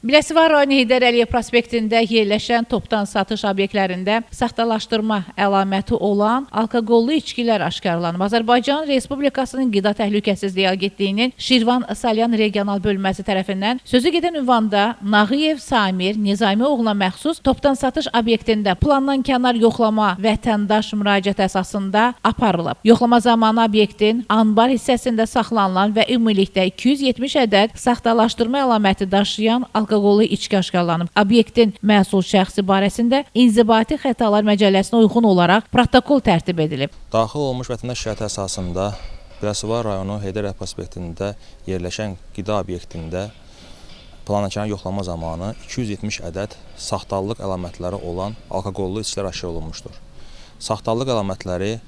Biləsuvar rayonu Heydər Əliyev prospektində yerləşən topdan satış obyektlərində saxtalaşdırma əlaməti olan alkoqollu içkilər aşkarlanıb. Azərbaycan Respublikasının Qida Təhlükəsizliyi Agentliyinin Şirvan Salyan regional bölməsi tərəfindən sözü gedən ünvanda Nağıyev Samir Nizami oğluna məxsus topdan satış obyektində plandan kənar yoxlama vətəndaş müraciəti əsasında aparılıb. Yoxlama zamanı obyektin anbar hissəsində saxlanılan və ümumilikdə 270 ədəd saxtalaşdırma əlaməti daşıyan alkoqollu içki aşkarlanıb. Obyektin məsul şəxsi barəsində İnzibati Xətalar Məcəlləsinə uyğun olaraq protokol tərtib edilib. Daxil olmuş vətəndaş şikayəti əsasında Biləsuvar rayonu Heydər Əliyev prospektində yerləşən qida obyektində planakənar yoxlama zamanı 270 ədəd saxtalıq əlamətləri olan alkoqollu içkilər aşkar olunmuşdur. Saxtalıq əlamətləri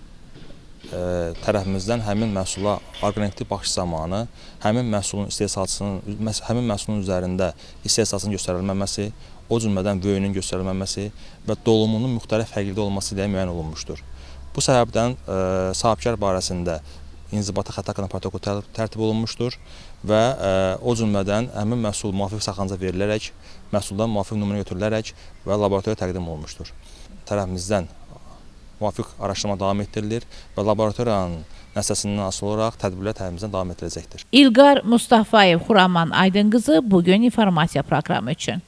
tərəfimizdən həmin məhsula orqaniki baxış zamanı həmin məhsulun istehsalçısının həmin məhsulun üzərində istehsalçısının göstərilməməsi, o cümlədən böyünün göstərilməməsi və dolumunun müxtəlif fərqlilikdə olması ilə müəyyən olunmuşdur. Bu səbəbdən sahibkar barəsində inzibati xəta haqqında protokol tərtib olunmuşdur və o cümlədən həmin məhsul müvafiq saxlanıca verilərək, məhsuldan müvafiq nümunə götürülərək və laboratoriyaya təqdim olunmuşdur. Tərəfimizdən müvafiq araşdırma davam etdirilir və laboratoriyanın nəticəsindən asılı olaraq tədbirlər tərəfimizdən davam etdiriləcəkdir. İlqar Mustafayev, Xuraman Aydınqızı, Bu gün informasiya proqramı üçün.